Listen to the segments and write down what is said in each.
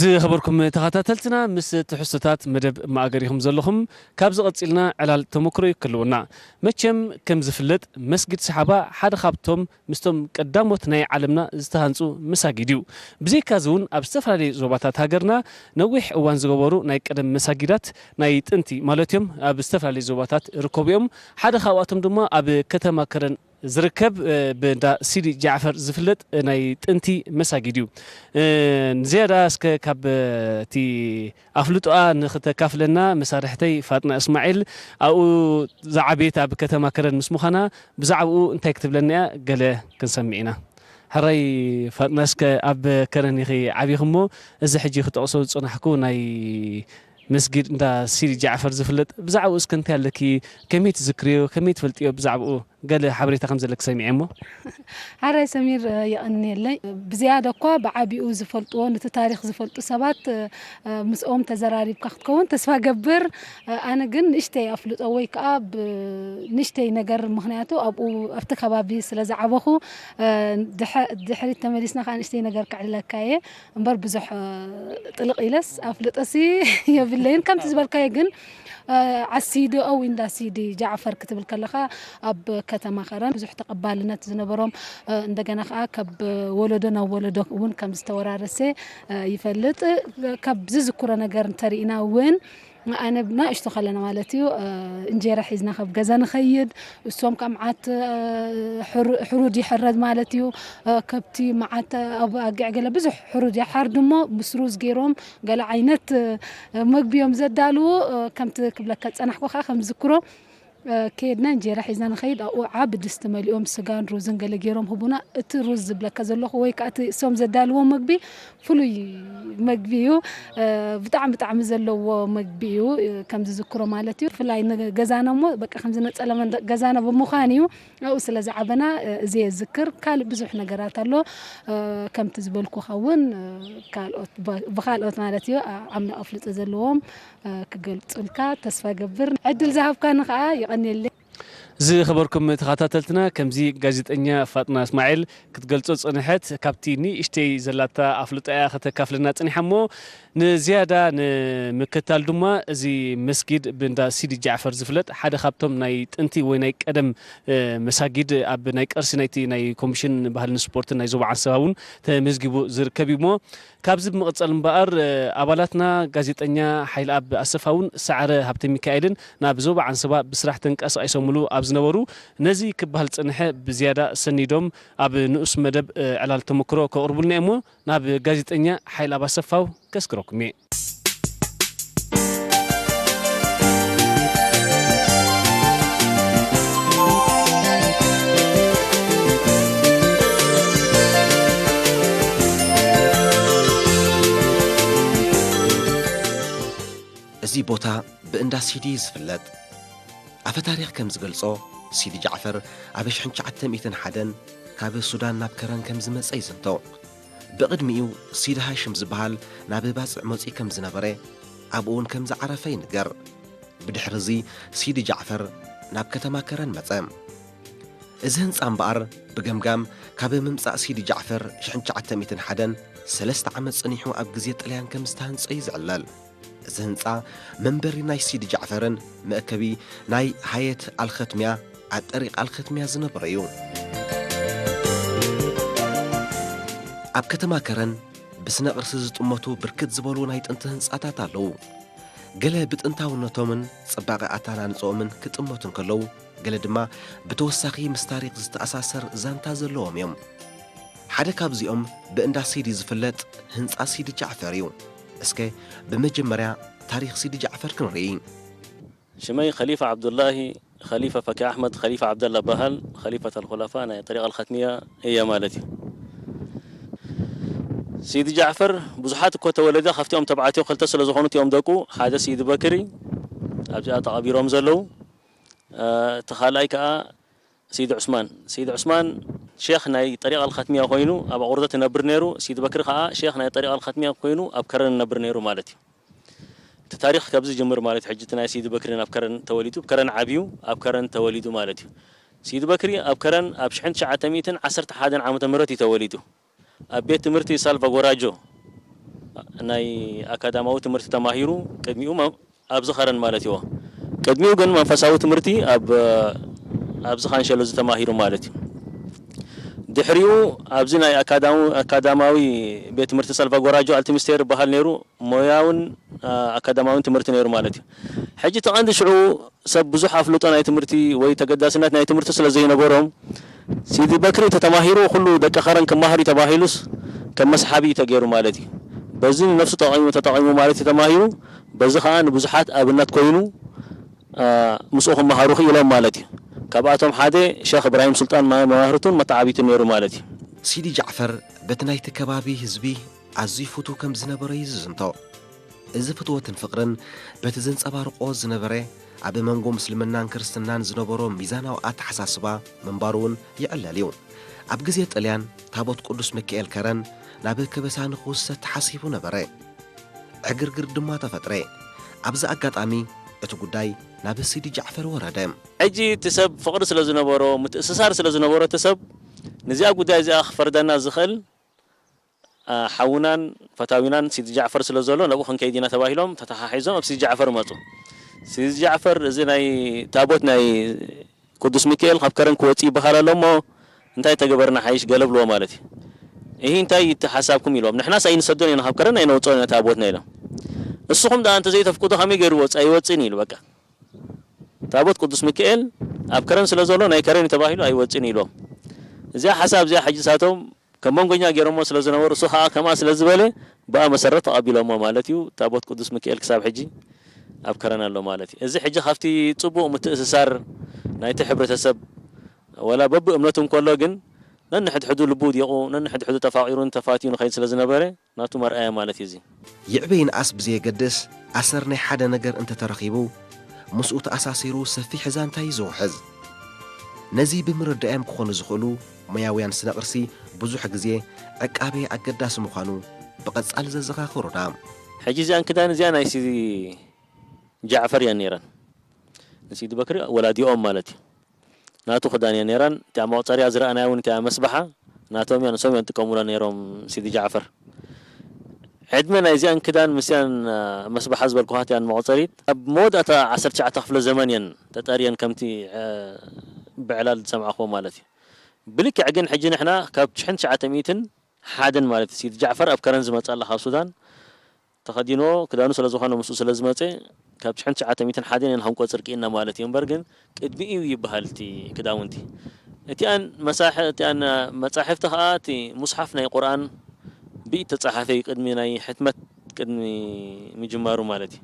ዝኸበርኩም ተኸታተልትና፣ ምስ ትሕዝቶታት መደብ ማእገር ኢኹም ዘለኹም። ካብዚ ቀጺልና ዕላል ተመክሮ ይክልውና። መቸም ከም ዝፍለጥ፣ መስጊድ ሰሓባ ሓደ ካብቶም ምስቶም ቀዳሞት ናይ ዓለምና ዝተሃንጹ መሳጊድ እዩ። ብዘይካዚ እውን ኣብ ዝተፈላለዩ ዞባታት ሃገርና ነዊሕ እዋን ዝገበሩ ናይ ቀደም መሳጊዳት ናይ ጥንቲ ማለት እዮም ኣብ ዝተፈላለዩ ዞባታት ይርከቡ እዮም። ሓደ ካብኣቶም ድማ ኣብ ከተማ ከረን ዝርከብ፣ እ፣ ብእንዳ ሲዲ ጃዕፈር ዝፍለጥ፣ እ፣ ናይ ጥንቲ መሳጊድ እዩ። እ፣ ንዝያዳ እስከ ካብ፣ እ፣ እቲ ኣፍልጦኣ ንኽተካፍለና መሳርሕተይ ፋጥና እስማዒል ኣብኡ ዝዓበየት ኣብ ከተማ ከረን ምስ ምዃና ብዛዕባኡ እንታይ ክትብለና እያ ገለ ክንሰምዕ ኢና። ሕራይ ፋጥና እስከ ኣብ ከረን ኢኺ ዓቢኹ እሞ እዚ ሕጂ ክጠቕሶ ዝጸናሕኩ ናይ መስጊድ እንዳ ሲዲ ጃዕፈር ዝፍለጥ ብዛዕባኡ እስከ እንታይ ኣለኪ? ከመይ ትዝክርዮ? ከመይ ትፈልጥዮ ብዛዕባኡ? ገለ ሓበሬታ ከም ዘለኪ ሰሚዐ እሞ። ሓራይ ሰሚር፣ እ፣ የቐንየለይ። ብዝያዳ እኳ ብዓቢኡ ዝፈልጥዎ፣ ነቲ ታሪኽ ዝፈልጡ ሰባት፣ እ፣ እ፣ ምስኦም ተዘራሪብካ ክትከውን ተስፋ ገብር። እ፣ ኣነ ግን ንእሽተይ ኣፍልጦ ወይ ከኣ ብ-፣ ንእሽተይ ነገር፣ ምኽንያቱ ኣብኡ፣ ኣብቲ ከባቢ ስለ ዝዓበኹ፣ እ፣ ድሐ-፣ ድሕሪት ተመሊስና ከኣ ንእሽተይ ነገር ከዕልለካ እየ። እምበር ብዙሕ፣ እ፣ ጥልቕ ኢለስ ኣፍልጦሲ የብለይን። ከምቲ ዝበልካዮ ግን፣ እ፣ ዓሲዲ ኣው እንዳ ሲዲ ጃዕፈር ክትብል ከለኻ ኣብ ከተማ ከረን ብዙሕ ተቐባልነት ዝነበሮም፣ እ፣ እንደገና ከኣ ካብ ወለዶ ናብ ወለዶ እውን ከም ዝተወራረሰ፣ እ፣ ይፈልጥ። ካብ ዝዝክሮ ነገር እንተሪኢና እውን ኣነ ንእሽቶ ከለና ማለት እዩ፣ እ፣ እንጀራ ሒዝና ካብ ገዛ ንኸይድ፣ እሶም ከኣ መዓት፣ እ፣ ሕሩ-፣ ሕሩድ ይሕረድ ማለት እዩ። እ፣ ከብቲ መዓት፣ ኣብ ኣጊዕ ገለ ብዙሕ ሕሩድ ይሓርድ እሞ ምስ ሩዝ ገይሮም ገለ ዓይነት፣ እ፣ መግቢ እዮም ዘዳልዉ። እ፣ ከምቲ ክብለካ ዝጸናሕኩ ከኣ ከም ዝዝክሮ፣ እ፣ ከየድና እንጀራ ሒዝና ንኸይድ፣ ኣብኡ ዓቢ ድስቲ መሊኦም ስጋን ሩዝን ገለ ገይሮም ህቡና። እቲ ሩዝ ዝብለካ ዘለኹ ወይ ከኣ እቲ እሶም ዘዳልዎ መግቢ ፍሉይ መግቢ እዩ። እ፣ ብጣዕሚ ጣዕሚ ዘለዎ መግቢ እዩ፣ እ፣ ከም ዝዝክሮ ማለት እዩ። ብፍላይ ንገዛና እሞ በቃ ከምዚ ነጸለ መንደቕ ገዛና ብምዃን እዩ። ኣብኡ ስለ ዝዓበና፣ እ፣ እዚ የዝክር። ካልእ ብዙሕ ነገራት ኣሎ። እ፣ ከምቲ ዝበልኩኻ እውን፣ እ፣ ካልኦት፣ ብ-፣ ብኻልኦት ማለት እዩ፣ ኣ-፣ ዓሚቕ ኣፍልጦ ዘለዎም፣ እ፣ ክገልጹልካ ተስፋ ገብር። ዕድል ዝሃብካኒ ኸኣ የቐንየለይ። ዝኸበርኩም ተኸታተልትና፣ ከምዚ ጋዜጠኛ ፋጥና እስማዒል ክትገልጾ ዝጸንሐት፣ ካብቲ ንእሽተይ ዘላታ ኣፍልጦ እያ ከተካፍለና ጸኒሓ እሞ፣ ንዝያዳ ንምክታል ድማ፣ እዚ መስጊድ ብእንዳ ሲዲ ጃዕፈር ዝፍለጥ ሓደ ካብቶም ናይ ጥንቲ ወይ ናይ ቀደም፣ እ፣ መሳጊድ ኣብ ናይ ቅርሲ ናይቲ ናይ ኮሚሽን ባህልን ስፖርትን ናይ ዞባ ዓንሰባ እውን ተመዝጊቡ ዝርከብ እዩ እሞ፣ ካብዚ ብምቕጻል እምበኣር፣ እ፣ ኣባላትና ጋዜጠኛ ሓይልኣብ ኣሰፋ እውን ሰዓረ ሃብተሚካኤልን ናብ ዞባ ዓንሰባ ብስራሕ ተንቀሳቒሶምሉ ኣብ ዝነበሩ፣ ነዚ ክበሃል ዝጸንሐ ብዝያዳ ሰኒዶም ኣብ ንኡስ መደብ፣ እ፣ ዕላል ተመክሮ ከቕርቡልና እዮም እሞ፣ ናብ ጋዜጠኛ ሓይልኣብ ኣሰፋው ከስግረኩም እየ። እዚ ቦታ ብእንዳ ሲዲ እዩ ዝፍለጥ። ኣፈ ታሪኽ ከም ዝገልጾ፣ ሲዲ ጃዕፈር ኣብ ሽሕን ትሽዓተ ሚእትን ሓደን ካብ ሱዳን ናብ ከረን ከም ዝመጸ ይዝንቶ። ብቕድሚኡ ሲዲ ሃሽም ዝበሃል ናብ ባጽዕ መጺኡ ከም ዝነበረ፣ ኣብኡ እውን ከም ዝዓረፈ ይንገር። ብድሕሪ እዚ ሲዲ ጃዕፈር ናብ ከተማ ከረን መጸ። እዚ ህንጻ እምበኣር ብገምጋም ካብ ምምጻእ ሲዲ ጃዕፈር ሽሕን ትሽዓተ ሚእትን ሓደን ሰለስተ ዓመት ጸኒሑ ኣብ ግዜ ጥልያን ከም ዝተሃንጸ እዩ ዝዕለል። እዚ ህንጻ መንበሪ ናይ ሲዲ ጃዕፈርን መእከቢ ናይ ሃየት ኣልኸትሚያ ኣጠሪቕ ኣልኸትሚያ ዝነበረ እዩ። ኣብ ከተማ ከረን ብስነ ቅርሲ ዝጥመቱ ብርክት ዝበሉ ናይ ጥንቲ ህንጻታት ኣለዉ። ገለ ብጥንታውነቶምን ጽባቐ ኣተሃናንጽኦምን ክጥመቱ እንከለዉ፣ ገለ ድማ ብተወሳኺ ምስ ታሪኽ ዝተኣሳሰር ዛንታ ዘለዎም እዮም። ሓደ ካብዚኦም ብእንዳ ሲዲ ዝፍለጥ ህንጻ ሲዲ ጃዕፈር እዩ። እስከ ብመጀመርያ ታሪኽ ሲዲ ጃዕፈር ክንርኢ። ሽመይ ኸሊፋ ዓብዱላሂ ኸሊፋ ፈኪ ኣሕመድ ኸሊፋ ዓብደላ በሃል፣ ኸሊፈት ኣልኹለፋ ናይ ጠሪቕ ኣልኸትሚያ እየ ማለት እዩ። ሲዲ ጃዕፈር ብዙሓት እኮ ተወለደ፣ ካብቲኦም ተባዕትዮ ክልተ ስለ ዝኾኑ እቲኦም ደቁ፣ ሓደ ሲዲ በክሪ ኣብዚኣ ተቐቢሮም ዘለዉ፣ እ፣ እቲ ካልኣይ ከኣ ሲዲ ዑስማን። ሲዲ ዑስማን ሼኽ ናይ ጠሪቕ ኣልኸትሚያ ኮይኑ ኣብ ኣቑርደት ይነብር ነይሩ። ሲዲ በክሪ ከኣ ሼኽ ናይ ጠሪቕ ኣልኸትሚያ ኮይኑ ኣብ ከረን ይነብር ነይሩ ማለት እዩ። እቲ ታሪኽ ካብዚ ይጅምር ማለት እዩ። ሕጂ እቲ ናይ ሲዲ በክሪ ናብ ከረን ተወሊዱ፣ ከረን ዓብዩ፣ ኣብ ከረን ተወሊዱ ማለት እዩ። ሲዲ በክሪ ኣብ ከረን ኣብ ሽሕን ትሽዓተ ሚእትን ዓሰርተ ሓደን ዓመተ ምህረት እዩ ተወሊዱ። ኣብ ቤት ትምህርቲ ሳልቫጎራጆ ናይ ኣካዳማዊ ትምህርቲ ተማሂሩ ቅድሚኡ መ-፣ ኣብዚ ኸረን ማለት እዩ። ቅድሚኡ ግን መንፈሳዊ ትምህርቲ ኣብ፣ ኣብዚ ካንሸሎ ዝተማሂሩ ማለት እዩ። ድሕሪኡ ኣብዚ ናይ ኣካዳሙ-፣ ኣካዳማዊ ቤት ትምህርቲ ሳልቫጎራጆ ኣልቲሚስቴር ይበሃል ነይሩ። ሞያውን፣ አ፣ ኣካዳማውን ትምህርቲ ነይሩ ማለት እዩ። ሕጂ እቲ ቀንዲ ሽዑ ሰብ ብዙሕ ኣፍልጦ ናይ ትምህርቲ ወይ ተገዳስነት ናይ ትምህርቲ ስለ ዘይነበሮም፣ ሲዲ በክሪ ተተማሂሩ ኩሉ ደቂ ኸረን ክመሃር እዩ ተባሂሉስ ከም መስሓቢ እዩ ተገይሩ ማለት እዩ። በዚ ንነፍሱ ጠቒሙ፣ ተጠቒሙ ማለት እዩ ተማሂሩ። በዚ ኸኣ ንብዙሓት ኣብነት ኮይኑ፣ አ፣ ምስኡ ክመሃሩ ክኢሎም ማለት እዩ። ካብኣቶም ሓደ ሸኽ እብራሂም ሱልጣን ማ-፣ መማህርቱን መተዓቢቱን ነይሩ ማለት እዩ። ሲዲ ጃዕፈር በቲ ናይቲ ከባቢ ህዝቢ ኣዝዩ ፍቱው ከም ዝነበረ እዩ ዝዝንቶ። እዚ ፍትወትን ፍቕርን በቲ ዘንጸባርቖ ዝነበረ ኣብ መንጎ ምስልምናን ክርስትናን ዝነበሮ ሚዛናዊ ኣተሓሳስባ ምንባሩ እውን ይዕለል እዩ። ኣብ ግዜ ጥልያን ታቦት ቅዱስ ሚካኤል ከረን ናብ ከበሳ ንኽውሰድ ተሓሲቡ ነበረ። ዕግርግር ድማ ተፈጥረ። ኣብዚ ኣጋጣሚ እቲ ጉዳይ ናብ ሲዲ ጃዕፈር ወረደ። ሕጂ እቲ ሰብ ፍቕሪ ስለ ዝነበሮ፣ ምትእስሳር ስለ ዝነበሮ እቲ ሰብ ነዚኣ ጉዳይ እዚኣ ክፈርደና ዝኽእል፣ አ፣ ሓውናን ፈታዊናን ሲዲ ጃዕፈር ስለ ዘሎ ናብኡ ክንከይድ ኢና ተባሂሎም ተተሓሒዞም ኣብ ሲዲ ጃዕፈር መጹ። ሲዲ ጃዕፈር እዚ ናይ ታቦት ናይ ቅዱስ ሚካኤል ካብ ከረን ክወጽእ ይበሃል ኣሎ እሞ እንታይ ተገበርና ሓይሽ ገለ ብልዎ ማለት እዩ። እሂ እንታይ እቲ ሓሳብኩም ኢሎም። ንሕናስ ኣይንሰዶን ኢና ካብ ከረን ኣይነውጽኦን ኢና ታቦትና ኢሎም። ንስኹም ደኣ እንተዘይተፍቅዱ ከመይ ገይሩ ወጽእ ኣይወጽእን ኢሉ በቃ። ታቦት ቅዱስ ሚካኤል ኣብ ከረን ስለ ዘሎ ናይ ከረን እዩ ተባሂሉ ኣይወጽእን ኢሎም። እዚኣ ሓሳብ እዚኣ ሕጂ ሳቶም ከም መንጎኛ ገይሮሞ ስለ ዝነበሩ እሱ ከኣ ከምኣ ስለ ዝበለ ብኣ መሰረት ተቐቢሎሞ ማለት እዩ። ታቦት ቅዱስ ሚካኤል ክሳብ ሕጂ ኣብ ከረን ኣሎ ማለት እዩ። እዚ ሕጂ ካብቲ ጽቡቕ ምትእስሳር ናይቲ ሕብረተሰብ ወላ በብእምነቱ እንከሎ ግን ነንሕድሕዱ ልቡ ውዲቑ ነንሕድሕዱ ተፋቒሩን ተፋትዩ ንኸይድ ስለ ዝነበረ ናቱ መርኣያ ማለት እዩ እዚ። ይዕበ ይንኣስ ብዘየገድስ ኣሰር ናይ ሓደ ነገር እንተተረኺቡ ምስኡ ተኣሳሲሩ ሰፊሕ ዛንታ እዩ ዝውሕዝ። ነዚ ብምርዳእም ክኾኑ ዝኽእሉ ሞያውያን ስነ ቅርሲ ብዙሕ ግዜ ዕቃበ ኣገዳሲ ምዃኑ ብቐጻሊ ዘዘኻኽሩና። ሕጂ እዚኣን ክዳን እዚኣ ናይ ሲዲ ጃዕፈር እየን ነይረን። ንሲዲ በክሪ ወላዲኦም ማለት እዩ። ናቱ ክዳን እየን ነይረን። እቲኣ መቑጸርያ ዝረኣናያ እውን እቲኣ መስበሓ ናቶም እያ፣ ንሶም እዮም ዝጥቀሙላ ነይሮም ሲዲ ጃዕፈር። ዕድመ ናይዚኣን ክዳን ምስዚኣን፣ አ፣ መስበሓ ዝበልኩኻ እቲኣን መቑጸሪት ኣብ መወዳእታ ዓሰርተ ትሽዓተ ክፍለ ዘመን እየን ተጠርየን ከምቲ፣ አ፣ ብዕላል ዝሰማዕኹዎ ማለት እዩ። ብልክዕ ግን ሕጂ ንሕና ካብ ሽሕን ትሽዓተ ሚእትን ሓደን ማለት እዩ፣ ሲዲ ጃዕፈር ኣብ ከረን ዝመጽእ ኣላ ካብ ሱዳን ተኸዲንዎ ክዳኑ ስለ ዝኾነ ምስኡ ስለ ዝመጸ ካብ ሽሕን ትሽዓተ ሚእትን ሓደን ኢና ክንቆጽር ክኢልና ማለት እዩ። እምበር ግን ቅድሚኡ ይበሃል እቲ ክዳውንቲ። እቲኣን መሳሕ-፣ እቲኣን መጻሕፍቲ ከኣ እቲ ሙስሓፍ ናይ ቁርኣን ብኢድ ተጻሓፈ እዩ ቅድሚ ናይ ሕትመት ቅድሚ ምጅማሩ ማለት እዩ።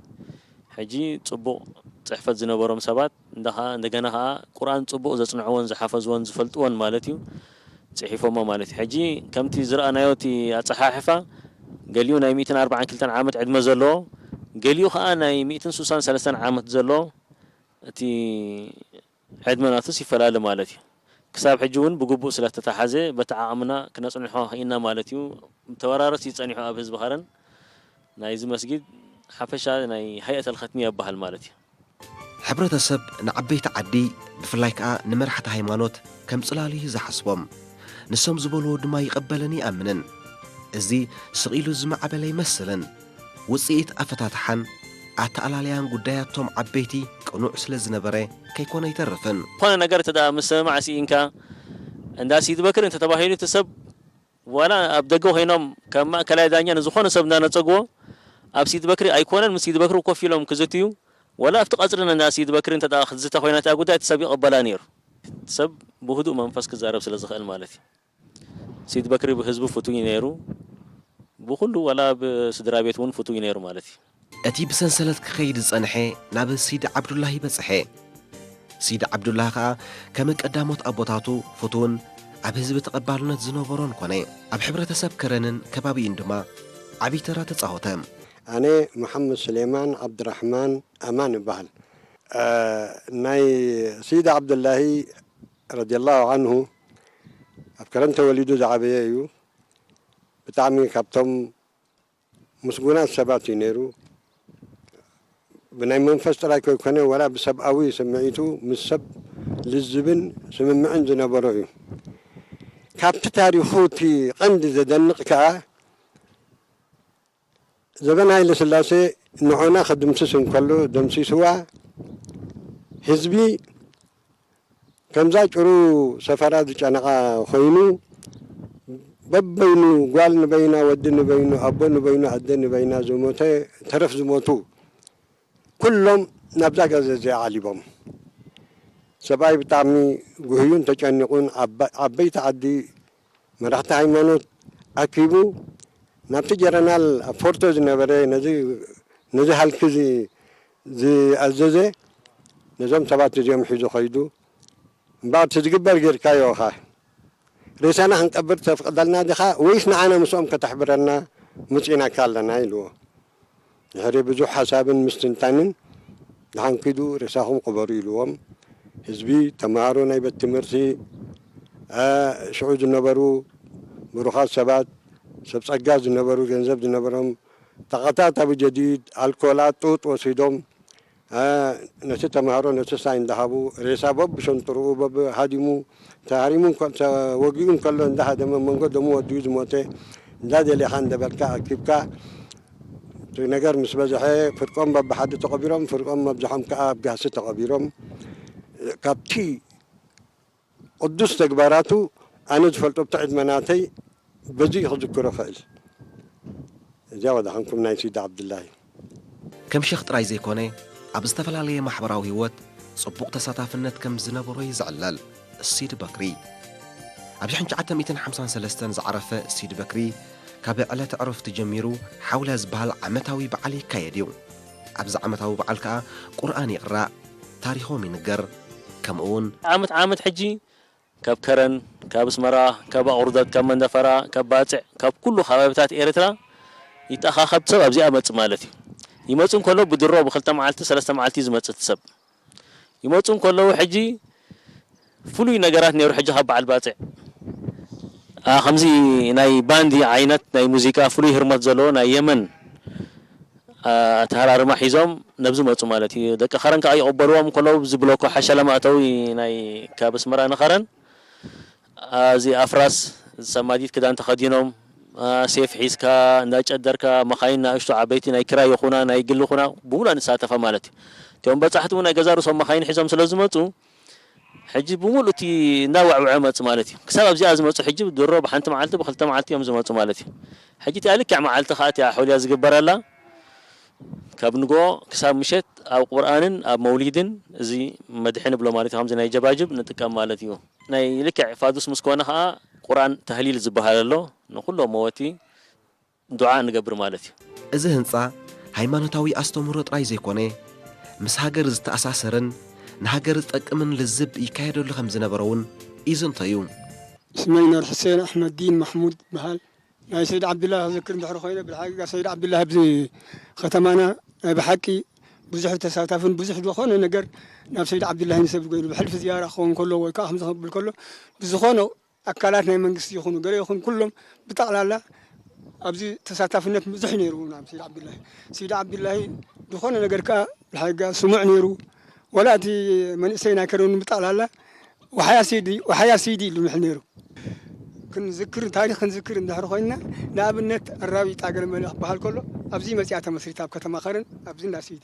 ሕጂ ጽቡቕ ጽሕፈት ዝነበሮም ሰባት እንዳ ኸኣ፣ እንደገና ኸኣ ቁርኣን ጽቡቕ ዘጽንዕዎን ዝሓፈዝዎን ዝፈልጥዎን ማለት እዩ፣ ጽሒፎሞ ማለት እዩ። ሕጂ ከምቲ ዝረኣናዮ እቲ ኣጸሓሕፋ፣ ገሊኡ ናይ ሚእትን ኣርባዓን ክልተን ዓመት ዕድመ ዘለዎ፣ ገሊኡ ኸኣ ናይ ሚእትን ስሳን ሰለስተን ዓመት ዘለዎ፣ እቲ ዕድመ ናቱስ ይፈላለ ማለት እዩ። ክሳብ ሕጂ እውን ብግቡእ ስለ እተተሓዘ፣ በቲ ዓቕምና ክነጽንሖ ክኢልና ማለት እዩ። ተወራረስ እዩ ጸኒሑ ኣብ ህዝቢ ኸረን። ናይዚ መስጊድ ሓፈሻ ናይ ሃይኣተል ኸትሚ ይበሃል ማለት እዩ። ሕብረተሰብ ንዓበይቲ ዓዲ፣ ብፍላይ ከኣ ንመራሕቲ ሃይማኖት ከም ጽላል እዩ ዝሓስቦም። ንሶም ዝበልዎ ድማ ይቕበልን ይኣምንን። እዚ ስቕ ኢሉ ዝማዕበለ ኣይመስልን። ውጽኢት ኣፈታትሓን ኣተኣላልያን ጉዳያቶም ዓበይቲ ቅኑዕ ስለ ዝነበረ ከይኮነ ኣይተርፍን። ዝኾነ ነገር እንተ ደኣ ምስምማዕ ስኢንካ፣ እንዳ ሲዲ በክሪ እንተ ተባሂሉ እቲ ሰብ ዋላ ኣብ ደገ ኮይኖም ካብ ማእከላይ ዳኛ ንዝኾነ ሰብ እንዳነጸግዎ፣ ኣብ ሲዲ በክሪ ኣይኮነን፣ ምስ ሲዲ በክሪ ኮፍ ኢሎም ክዝትዩ፣ ዋላ ኣብቲ ቀጽሪ እንዳ ሲዲ በክሪ እንተ ደኣ ክትዝተ ኮይና እታ ጉዳይ፣ እቲ ሰብ ይቕበላ ነይሩ። እቲ ሰብ ብህዱእ መንፈስ ክዛረብ ስለ ዝኽእል ማለት እዩ። ሲዲ በክሪ ብህዝቡ ፍቱይ ነይሩ፣ ብኹሉ ዋላ ብስድራ ቤት እውን ፍቱይ ነይሩ ማለት እዩ። እቲ ብሰንሰለት ክኸይድ ዝጸንሐ ናብ ሲዲ ዓብዱላሂ በጽሐ። ሲዲ ዓብዱላሂ ኸኣ ከም ቀዳሞት ኣቦታቱ ፍቱውን ኣብ ህዝቢ ተቐባልነት ዝነበሮን ኮነ። ኣብ ሕብረተሰብ ከረንን ከባቢኡን ድማ ዓቢ ተራ ተጻወተ። ኣነ መሓመድ ስሌማን ዓብድራሕማን ኣማን እበሃል። እ፣ ናይ ሲዲ ዓብዱላሂ ረዲየላሁ ዓንሁ ኣብ ከረን ተወሊዱ ዝዓበየ እዩ። ብጣዕሚ ካብቶም ምስጉናት ሰባት እዩ ነይሩ። ብናይ መንፈስ ጥራይ ከይኮነ፣ ዋላ ብሰብኣዊ ስምዒቱ ምስ ሰብ ልዝብን ስምምዕን ዝነበሮ እዩ። ካብቲ ታሪኹ እቲ ቀንዲ ዘደንቕ ከኣ፣ ዘበን ሃይለ ስላሴ ንዑና ክድምስስ እንከሎ ደምሲስዋ ህዝቢ ከምዛ ጭሩ ሰፈራ ዝጨነቓ ኮይኑ በበይኑ ጓል ንበይና ወዲ ንበይኑ ኣቦ ንበይኑ ኣደ ንበይና ዝሞተ ተረፍ ዝሞቱ ኩሎም ናብዛ ገዛ እዚኣ ዓሊቦም። ሰብኣይ ብጣዕሚ ጉህዩን ተጨኒቑን ዓባ- ዓበይቲ ዓዲ መራሕቲ ሃይማኖት ኣኪቡ ናብቲ ጀረናል ኣብ ፎርቶ ዝነበረ ነዚ ነዚ ሃልኪ እዚ ዝኣዘዘ ነዞም ሰባት እዚኦም ሒዙ ኸይዱ እምበኣር እቲ ዝግበር ጌርካዮ ኢኻ ሬሳና ክንቀብር ተፍቅደልና ዲኻ ወይስ ንዓና ምስኦም ከተሕብረና መጺእናካ ኣለና ኢልዎ። ድሕሪ ብዙሕ ሓሳብን ምስትንታንን ደሓን ኪዱ ሬሳኹም ቅበሩ ኢልዎም። ህዝቢ ተምሃሮ ናይ ቤት ትምህርቲ ሽዑ ዝነበሩ ብሩኻት ሰባት ሰብ ጸጋ ዝነበሩ ገንዘብ ዝነበሮም ተቐታታቢ ጀዲድ ኣልኮላት ጡጥ ወሲዶም ነቲ ተምሃሮ ነቲ ሳይ እንዳሃቡ ሬሳ በብሸንጥርኡ በብሃዲሙ ተሃሪሙ ተወጊኡ እንከሎ እንዳሃደመ መንጎ ደሙ ወዲኡ ዝሞተ እንዳደሌኻ እንደበልካ ኣኪብካ እቲ ነገር ምስ በዝሐ ፍርቆም በብሓዲ ተቐቢሮም ፍርቆም መብዝሖም ከዓ ኣብ ጋህሲ ተቐቢሮም ካብቲ ቅዱስ ተግባራቱ ኣነ ዝፈልጦ ብቲ ዕድመ ናተይ በዚ ክዝክሮ ኽእል። እዚኣ ወዳሓንኩም ናይ ሲድ ዓብድላሂ። ከም ሸኽ ጥራይ ዘይኮነ ኣብ ዝተፈላለየ ማሕበራዊ ህይወት ጽቡቕ ተሳታፍነት ከም ዝነበሮ እዩ ዝዕለል። ሲድ በክሪ ኣብ ሺሕ ትሽዓተ ሚእትን ሓምሳን ሰለስተን ዝዓረፈ ሲድ በክሪ ካብ ዕለተ ዕረፍቱ ጀሚሩ ሓውላ ዝበሃል ዓመታዊ በዓል ይካየድ እዩ። ኣብዚ ዓመታዊ በዓል ከኣ ቁርኣን ይቕራእ፣ ታሪኾም ይንገር። ከምኡውን ዓመት ዓመት ሕጂ ካብ ከረን፣ ካብ ኣስመራ፣ ካብ ኣቑርደት፣ ካብ መንደፈራ፣ ካብ ባጽዕ፣ ካብ ኩሉ ከባቢታት ኤርትራ ይጠኻኸብ ሰብ ኣብዚኣ መጽእ ማለት እዩ። ይመጽእ እንከሎ ብድሮ ብክልተ መዓልቲ ሰለስተ መዓልቲ እዩ ዝመጽእ እቲ ሰብ። ይመጽኡ እንከለዉ ሕጂ ፍሉይ ነገራት ነይሩ ሕጂ ካብ በዓል ባጽዕ ከምዚ ናይ ባንዲ ዓይነት ናይ ሙዚቃ ፍሉይ ህርመት ዘለዎ ናይ የመን ኣተሃራርማ ሒዞም ነብዚ መፁ ማለት እዩ። ደቂ ከረን ከዓ ይቕበልዎም ከለዉ እዚ ብሎኮ ሓሸለ መእተዊ ናይ ካብ ኣስመራ ንኸረን እዚ ኣፍራስ ሰማዲት ክዳን ተኸዲኖም ሴፍ ሒዝካ እንዳጨደርካ መኻይን ንኣሽቱ ዓበይቲ ናይ ክራይ ይኹና ናይ ግሊ ይኹና ብሙሉኣ ንሳተፋ ማለት እዩ። እቲኦም በፃሕቲ እውን ናይ ገዛ ርእሶም መኻይን ሒዞም ስለ ዝመፁ ሕጂ ብሙሉእ እቲ እናወዕወዐ መፅ ማለት እዩ። ክሳብ ኣብዚኣ ዝመፁ ሕጂ ድሮ ብሓንቲ መዓልቲ ብክልተ መዓልቲ እዮም ዝመፁ ማለት እዩ። ሕጂ እቲኣ ልክዕ መዓልቲ ከዓ እቲኣ ሖልያ ዝግበረላ ካብ ንግሆ ክሳብ ምሸት ኣብ ቁርኣንን ኣብ መውሊድን እዚ መድሒ ንብሎ ማለት እዩ። ከምዚ ናይ ጀባጅብ ንጥቀም ማለት እዩ። ናይ ልክዕ ፋዱስ ምስ ኮነ ከዓ ቁርኣን ተህሊል ዝበሃል ኣሎ። ንኩሎም መወቲ ዱዓ ንገብር ማለት እዩ። እዚ ህንጻ ሃይማኖታዊ ኣስተምህሮ ጥራይ ዘይኮነ፣ ምስ ሃገር ዝተኣሳሰርን ንሃገር ዝጠቅምን ልዝብ ይካየደሉ ከም ዝነበረ እውን ይዝንቶ እዩ። ስመይ ኑር ሑሴን ኣሕመዲን ማሕሙድ ይበሃል። ናይ ሰይድ ዓብዱላሂ ክዝክር እንድሕር ኮይነ፣ ብሓቂቃ ሰይድ ዓብዱላሂ ኣብዚ ከተማና ናይ ብሓቂ ብዙሕ ተሳታፍን ብዙሕ ዝኾነ ነገር ናብ ሰይድ ዓብዱላሂ ንሰብ ኮይኑ ብሕልፊ ዝያራ ክኸውን ከሎ ወይ ከዓ ከምዚ ክብል ከሎ ብዝኾነ ኣካላት ናይ መንግስቲ ይኹኑ ገለ ይኹን ኩሎም ብጠቕላላ ኣብዚ ተሳታፍነት ብዙሕ ነይሩ ናብ ሲድ ዓብዱላሂ። ሲድ ዓብዱላሂ ዝኾነ ነገር ከዓ ብሓይጋ ስሙዕ ነይሩ። ወላ እቲ መንእሰይ ናይ ከረኑ ብጠቕላላ ወሓያ ሲዲ ወሓያ ሲዲ ኢሉ ምሕል ነይሩ። ክንዝክር ታሪክ ክንዝክር እንድሕር ኮይንና ንኣብነት ኣራቢጣ ገለ መለ ክበሃል ከሎ ኣብዚ መፅያ ተመስሪታ ኣብ ከተማ ከረን ኣብዚ እንዳ ሲዲ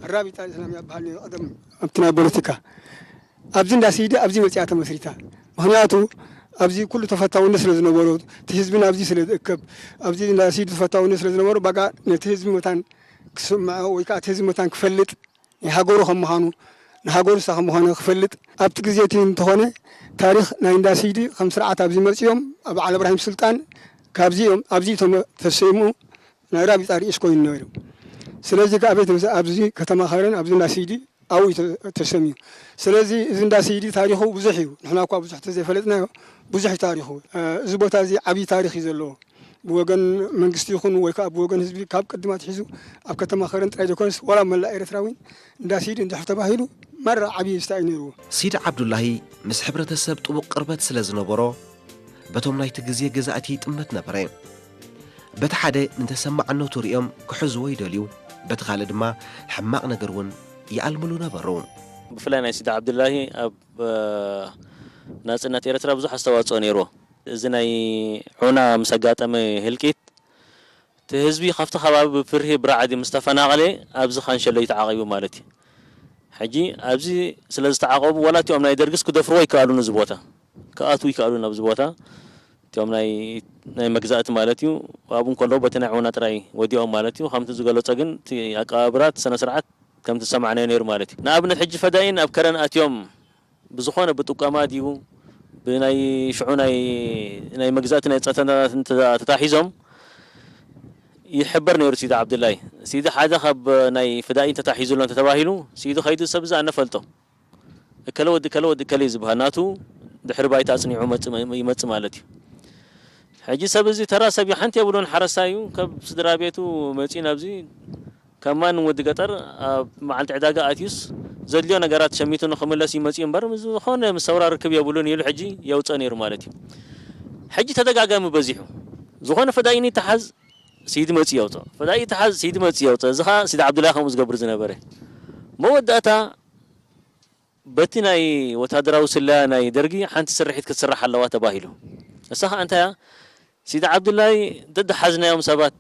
ኣራቢጣ ኢስላምያ በሃል ነይሩ ቀደም ኣብቲ ናይ ፖለቲካ ኣብዚ እንዳ ሲዲ ኣብዚ መፅያ ተመስሪታ ምክንያቱ ኣብዚ ኩሉ ተፈታውነት ስለ ዝነበሮ እቲ ህዝብን ኣብዚ ስለ ዝእከብ ኣብዚ እንዳ ሲዲ ተፈታውነት ስለ ዝነበሮ ባጋ ነቲ ህዝቢ መታን ክስምዖ ወይ ከዓ እቲ ህዝቢ መታን ክፈልጥ ናይ ሃገሩ ከም ምዃኑ ንሃገሩ ሳ ከም ምዃኑ ክፈልጥ ኣብቲ ግዜ እቲ እንተኾነ ታሪክ ናይ እንዳ ሲዲ ከም ስርዓት ኣብዚ መፅኦም ኣብ ዓል እብራሂም ስልጣን ካብዚኦም ኣብዚ ተሰይሙ ናይ ራቢጣ ርእስ ኮይኑ ነይሩ። ስለዚ ከኣ ቤት ምሳ ኣብዚ ከተማ ከረን ኣብዚ እንዳ ሲዲ ኣብኡ እዩ ተሰምዩ። ስለዚ እዚ እንዳ ሲዲ ታሪኹ ብዙሕ እዩ። ንሕና እኳ ብዙሕ ተዘይፈለጥናዮ ብዙሕ እዩ ታሪኹ። እዚ ቦታ እዚ ዓብዪ ታሪኽ እዩ ዘለዎ። ብወገን መንግስቲ ይኹን ወይ ከዓ ብወገን ህዝቢ ካብ ቅድም ኣትሒዙ ኣብ ከተማ ከረን ጥራይ ዘይኮነስ ዋላ መላእ ኤርትራዊን እንዳ ሲዲ እንድሕር ተባሂሉ ማራ ዓብዪ ስታ እዩ ነይርዎ። ሲድ ዓብዱላሂ ምስ ሕብረተሰብ ጥቡቕ ቅርበት ስለ ዝነበሮ በቶም ናይቲ ግዜ ገዛእቲ ይጥመት ነበረ። በቲ ሓደ ንተሰማዕነቱ ሪኦም ክሕዝዎ ይደልዩ፣ በቲ ካልእ ድማ ሕማቕ ነገር እውን ይኣልምሉ ነበሩ። ብፍላይ ናይ ሲዲ ዓብዱላሂ ኣብ ናጽነት ኤርትራ ብዙሕ ኣስተዋጽኦ ነይርዎ። እዚ ናይ ዑና ምስ ኣጋጠመ ህልቂት እቲ ህዝቢ ካብቲ ከባቢ ብፍርሂ ብራዕዲ ምስ ተፈናቐለ ኣብዚ ካንሸሎ እዩ ተዓቒቡ ማለት እዩ። ሕጂ ኣብዚ ስለ ዝተዓቐቡ ዋላ እቲኦም ናይ ደርግስ ክደፍርዎ ኣይከኣሉን፣ እዚ ቦታ ክኣትዉ ኣይከኣሉን ኣብዚ ቦታ እቲኦም ናይ ናይ መግዛእቲ ማለት እዩ። ኣብኡ እንከለዉ በቲ ናይ ዑና ጥራይ ወዲኦም ማለት እዩ። ከምቲ ዝገለጾ ግን እቲ ኣቀባብራ እቲ ስነ ስርዓት ከምቲ ዝሰማዕናዮ ነይሩ ማለት እዩ። ንኣብነት ሕጂ ፈዳይን ኣብ ከረን ኣትዮም ብዝኾነ ብጥቆማ ድዩ ብናይ ሽዑ ናይ ናይ መግዛእቲ ናይ ጸተታት እንተ ተታሒዞም ይሕበር ነይሩ ሲዲ ዓብድላይ። ሲዲ ሓደ ካብ ናይ ፈዳይን ተታሒዙ ኣሎ እንተተባሂሉ ሲዲ ከይዱ ሰብ እዚ ኣነፈልጦ እከለ ወዲ እከለ ወዲ እከለ እዩ ዝበሃል ናቱ ድሕሪ ባይታ ኣጽኒዑ መጽ- ይመጽእ ማለት እዩ። ሕጂ ሰብ እዚ ተራ ሰብ እዩ፣ ሓንቲ የብሉን፣ ሓረስታይ እዩ። ካብ ስድራ ቤቱ መጺኡ ናብዚ ከም ማንም ወዲ ገጠር ኣብ መዓልቲ ዕዳጋ ኣትዩስ ዘድልዮ ነገራት ሸሚቱ ንኽምለስ እዩ መጺኡ እምበር ምስ ዝኾነ ምስ ሰውራ ርክብ የብሉን ኢሉ ሕጂ የውጽእ ነይሩ ማለት እዩ። ሕጂ ተደጋጋሚ በዚሑ። ዝኾነ ፈዳይን ይተሓዝ ሲዲ መጺኡ የውጽኦ፣ ፈዳይ ይተሓዝ ሲዲ መጺኡ የውጽኦ። እዚ ኸኣ ሲዲ ዓብዱላይ ከምኡ ዝገብር ዝነበረ። መወዳእታ በቲ ናይ ወታደራዊ ስለያ ናይ ደርጊ ሓንቲ ስርሒት ክትስራሕ ኣለዋ ተባሂሉ። እሳ ኸኣ እንታይ እያ? ሲዲ ዓብዱላይ ደድሓዝናዮም ሰባት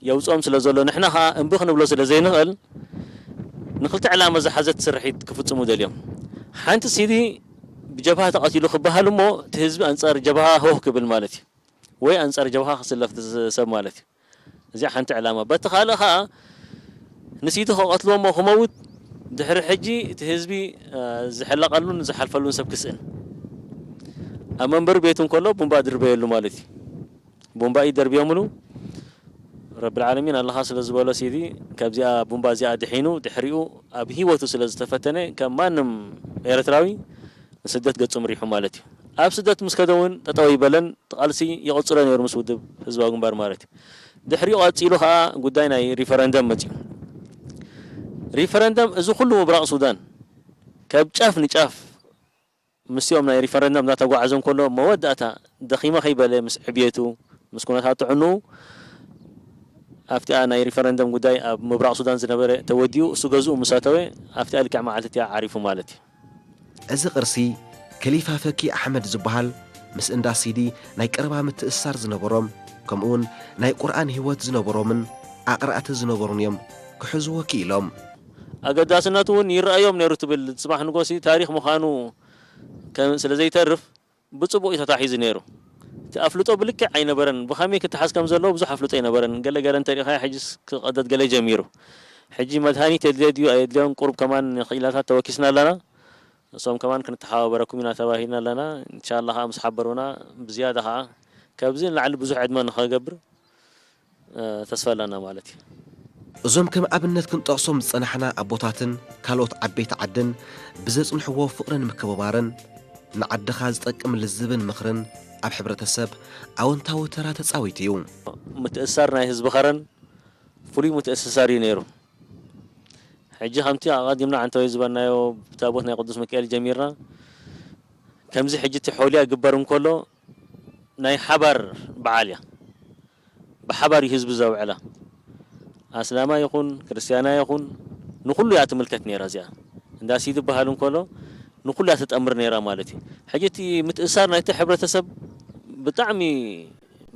የውፅኦም ስለ ዘሎ ንሕና ኸዓ እምቢ ክንብሎ ስለ ዘይንኽእል ንክልተ ዕላማ ዝሓዘት ስርሒት ክፍፅሙ ደልዮም። ሓንቲ ሲዲ ብጀብሃ ተቐቲሉ ክበሃል እሞ እቲ ህዝቢ ኣንፃር ጀብሃ ሆህ ክብል ማለት እዩ። ወይ ኣንፃር ጀብሃ ክስለፍ ሰብ ማለት እዩ። እዚኣ ሓንቲ ዕላማ። በቲ ካልእ ኸዓ ንሲዲ ክቐትልዎ እሞ ክመውት ድሕሪ ሕጂ እቲ ህዝቢ ዝሕለቐሉን ዝሓልፈሉን ሰብ ክስእን። ኣብ መንበሪ ቤቱ እንከሎ ቡምባ ድርበየሉ ማለት እዩ። ቡምባ እዩ ደርብዮምሉ። ረብል ዓለሚን ኣለኻ ስለ ዝበሎ ሲዲ ካብዚኣ ቡምባ እዚኣ ድሒኑ ድሕሪኡ ኣብ ህይወቱ ስለ ዝተፈተነ ከም ማንም ኤርትራዊ ንስደት ገጹ ምሪሑ ማለት እዩ። ኣብ ስደት ምስ ከደ እውን ጠጠው ይበለን ቃልሲ ይቕጽሎ ነይሩ ምስ ውድብ ህዝባዊ ግንባር ማለት እዩ። ድሕሪኡ ቀጺሉ ኸኣ ጉዳይ ናይ ሪፈረንደም መጺኡ። ሪፈረንደም እዚ ኩሉ ምብራቕ ሱዳን ካብ ጫፍ ንጫፍ ምስኦም ናይ ሪፈረንደም እናተጓዓዘ እንከሎ መወዳእታ ደኺመ ከይበለ ምስ ዕብየቱ ምስ ኩነታት ጥዕንኡ ኣብቲኣ ናይ ሪፈረንደም ጉዳይ ኣብ ምብራቕ ሱዳን ዝነበረ ተወዲኡ እሱ ገዝኡ ምስ ኣተወ ኣብቲኣ ልክዕ መዓልቲ እቲኣ ዓሪፉ ማለት እዩ። እዚ ቅርሲ ከሊፋ ፈኪ ኣሕመድ ዝበሃል ምስ እንዳ ሲዲ ናይ ቀረባ ምትእስሳር ዝነበሮም ከምኡውን ናይ ቁርኣን ህይወት ዝነበሮምን ኣቕራእቲ ዝነበሩን እዮም ክሕዝዎ ክኢሎም። ኣገዳስነቱ እውን ይረኣዮም ነይሩ ትብል ጽባሕ ንጎሲ ታሪኽ ምዃኑ ከም ስለ ዘይተርፍ ብጽቡቕ እዩ ተታሒዙ ነይሩ። እቲ ኣፍልጦ ብልክዕ ኣይነበረን። ብኸመይ ክተሓዝ ከም ዘለዎ ብዙሕ ኣፍልጦ ኣይነበረን። ገለ ገለ እንተሪኢኻዮ ሕጂስ ክቐደድ ገለ ጀሚሩ። ሕጂ መድሃኒት የድልዮ ድዩ ኣየድልዮን ቁሩብ ከማን ክኢላታት ተወኪስና ኣለና። ንሶም ከማን ክንተሓባበረኩም ኢና ተባሂልና ኣለና። ኢንሻላህ ምስ ሓበሩና ብዝያዳ ኸዓ ካብዚ ንላዕሊ ብዙሕ ዕድመ ንኸገብር ተስፋ ኣለና ማለት እዩ። እዞም ከም ኣብነት ክንጠቕሶም ዝጸናሕና ኣቦታትን ካልኦት ዓበይቲ ዓድን ብዘጽንሕዎ ፍቕርን ምክብባርን ንዓድኻ ዝጠቅም ልዝብን ምኽርን ኣብ ሕብረተሰብ ኣወንታዊ ተራ ተጻዊቱ እዩ። ምትእስሳር ናይ ህዝቢ ኸረን ፍሉይ ምትእስሳር እዩ ነይሩ። ሕጂ ከምቲ ኣቐዲምና ዓንተወይ ዝበልናዮ ብታቦት ናይ ቅዱስ ሚካኤል ጀሚርና ከምዚ ሕጂ እቲ ሖልያ ይግበር እንከሎ ናይ ሓባር በዓል እያ። ብሓባር እዩ ህዝቢ ዘውዕላ። ኣስላማይ ይኹን ክርስትያናይ ይኹን ንኹሉ እያ ትምልከት ነይራ እዚኣ። እንዳ ሲዲ በሃል እንከሎ ንኹሉ እያ ትጠምር ነይራ ማለት እዩ። ሕጂ እቲ ምትእሳር ናይቲ ሕብረተሰብ ብጣዕሚ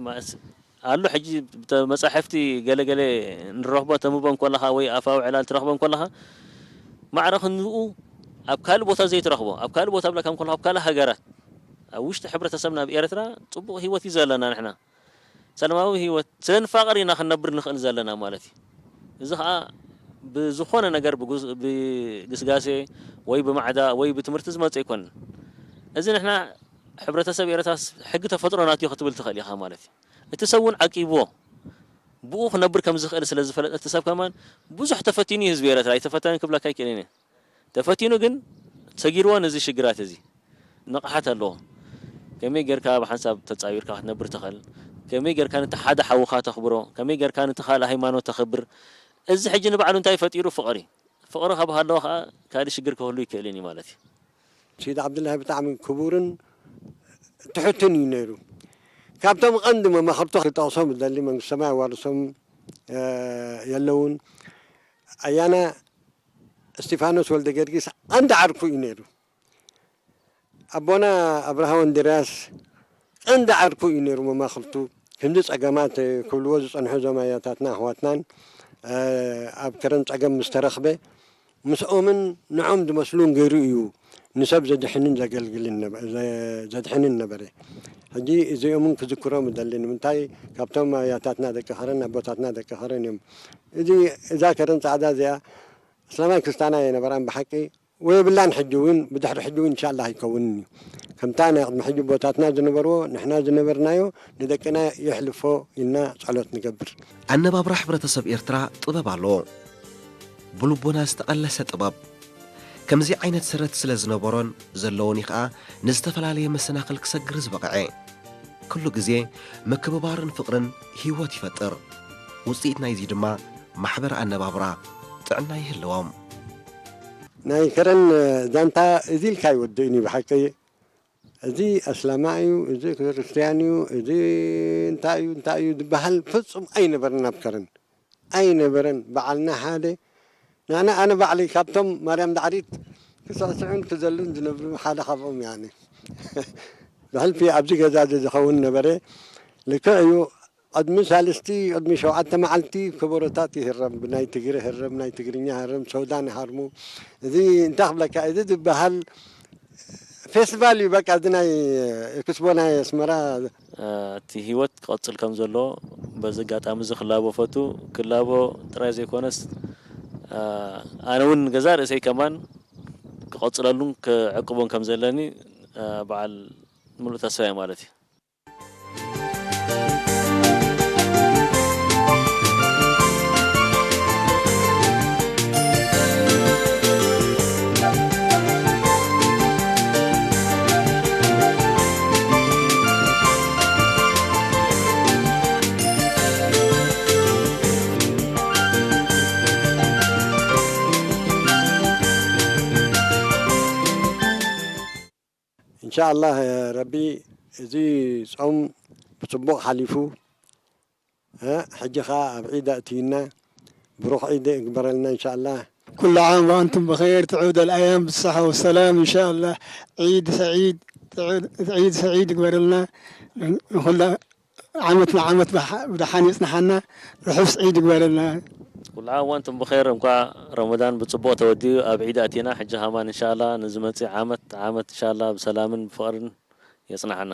ማእስ ኣሎ። ሕጂ ብተ- መጻሕፍቲ ገለገለ ንረኽቦ ተንብቦ እንከለኻ ወይ ኣፋዊ ዕላል ትረኽቦ እንከለኻ ማዕረ ክንኡ ኣብ ካልእ ቦታ ዘይትረኽቦ ኣብ ካልእ ቦታ ብለካ እንከለኻ ኣብ ካልእ ሃገራት ኣብ ውሽጢ ሕብረተሰብና ኣብ ኤርትራ ጽቡቕ ህይወት እዩ ዘለና ንሕና ሰላማዊ ህይወት ስለ ንፋቐር ኢና ክንነብር ንኽእል ዘለና ማለት እዩ። እዚ ኸዓ ብዝኾነ ነገር ብጉስ- ብግስጋሴ ወይ ብማዕዳ ወይ ብትምህርቲ ዝመጽእ ኣይኮነን። እዚ ንሕና ሕብረተሰብ ኤርትራስ ሕጊ ተፈጥሮ ናትዮ ክትብል ትኽእል ኢኻ ማለት እዩ። እቲ ሰብ እውን ዓቂብዎ ብኡ ክነብር ከም ዝኽእል ስለ ዝፈለጠ እቲ ሰብ ከማን ብዙሕ ተፈቲኑ እዩ ህዝቢ ኤርትራ ኣይተፈተነን ክብለካ ኣይክእልን እየ። ተፈቲኑ ግን ሰጊርዎ ነዚ ሽግራት እዚ ንቕሓት ኣለዎ። ከመይ ጌርካ ብሓንሳብ ተጻዊርካ ክትነብር ትኽእል፣ ከመይ ጌርካ ነቲ ሓደ ሓውኻ ተኽብሮ፣ ከመይ ጌርካ ነቲ ካልእ ሃይማኖት ተኽብር። እዚ ሕጂ ንባዕሉ እንታይ ፈጢሩ ፍቕሪ። ፍቕሪ ካብ ሃለወ ከኣ ካልእ ሽግር ክህሉ ይክእልን እዩ ማለት እዩ። ሲድ ዓብድላሂ ብጣዕሚ ክቡርን ትሑትን እዩ ነይሩ። ካብቶም ቐንዲ መማኽርቱ ክጠቕሶም ዝደሊ መንግስቲ ሰማይ ኣዋርሶም የለውን ኣያና እስጢፋኖስ ወልደ ገርጊስ ቀንዲ ዓርኩ እዩ ነይሩ። ኣቦና ኣብርሃ ወንድርያስ ቀንዲ ዓርኩ እዩ ነይሩ መማኽርቱ። ክንዲ ጸገማት ክብልዎ ዝጸንሑ እዞም ኣያታትና ኣሕዋትናን ኣብ ከረን ጸገም ምስ ተረኽበ ምስኦምን ንዖም ዝመስሉን ገይሩ እዩ ንሰብ ዘድሕንን ዘገልግልን ዘድሕንን ነበረ። ሕጂ እዚኦምን ክዝክሮም እደሊ። ንምንታይ? ካብቶም ኣያታትና ደቂ ኸረን ኣቦታትና ደቂ ኸረን እዮም። እዚ እዛ ከረን ጻዕዳ እዚኣ እስላማይ ክስታና የነበራን ብሓቂ ወየብላን። ሕጂ እውን ብድሕሪ ሕጂ እውን እንሻላ ኣይከውንን እዩ። ከምታ ናይ ቅድሚ ሕጂ ቦታትና ዝነበርዎ ንሕና ዝነበርናዮ ንደቅና የሕልፎ ኢልና ጸሎት ንገብር። ኣነባብራ ሕብረተሰብ ኤርትራ ጥበብ ኣለዎ። ብልቦና ዝተቐለሰ ጥበብ። ከምዚ ዓይነት ሰረት ስለ ዝነበሮን ዘለዎን እዩ ኸኣ ንዝተፈላለየ መሰናኽል ክሰግር ዝበቕዐ። ኩሉ ግዜ ምክብባርን ፍቕርን ህይወት ይፈጥር። ውጽኢት ናይዚ ድማ ማሕበር ኣነባብራ ጥዕና ይህልዎም። ናይ ከረን ዛንታ እዚ ኢልካ ይወድእን እዩ ብሓቂ። እዚ ኣስላማ እዩ፣ እዚ ክርስትያን እዩ፣ እዚ እንታይ እዩ እንታይ እዩ ዝበሃል ፍጹም ኣይነበረን ኣብ ከረን። ኣይነበረን። በዓልና ሓደ። ንሕና ኣነ ባዕለይ ካብቶም ማርያም ዳዕሪት ክስዕስዑን ክዘሉን ዝነብሩ ሓደ ካብኦም እየ ኣነ። ብሕልፊ ኣብዚ ገዛ እዚ ዝኸውን ነበረ። ልክዕ እዩ። ቅድሚ ሳልስቲ ቅድሚ ሸውዓተ መዓልቲ ከበሮታት ይህረም፣ ብናይ ትግሪ ህረም፣ ናይ ትግርኛ ህረም፣ ሰውዳን ይሃርሙ። እዚ እንታይ ክብለካ፣ እዚ ዝበሃል ፌስቲቫል እዩ። በቃ እዚ ናይ ኤክስፖ ናይ ኣስመራ። እቲ ህይወት ክቐጽል ከም ዘሎ በዚ ኣጋጣሚ እዚ ክላቦ ፈቱ። ክላቦ ጥራይ ዘይኮነስ፣ ኣነ እውን ገዛ ርእሰይ ከማን ክቐጽለሉን ክዕቅቦን ከም ዘለኒ በዓል ምሉእ ተስፋ እየ ማለት እዩ። እንሻኣላህ ረቢ እዚ ጾም ብጽቡቕ ሓሊፉ፣ እ፣ ሕጂ ኸኣ ኣብ ዒድ ኣእትዩና፣ ብሩኽ ዒድ እግበረልና እንሻኣላህ። كل عام وأنتم بخير، تعود الأيام بالصحة والسلام إن شاء الله. عيد سعيد، تعود عيد سعيد ይግበረልና። ንኹላ ዓመት ንዓመት ብሓ-፣ ብደሓን የጽንሓና። ርሑስ ዒድ ይግበረልና። ኩሉ ዓም ወንቱም ብኸይር። እንኳዕ ረመዳን ብጽቡቕ ተወዲኡ ኣብ ዒድ ኣቲና። ሕጂ ከማን እንሻላ ንዝመጽእ ዓመት ዓመት እንሻላ ብሰላምን ብፍቕርን የጽንሓና።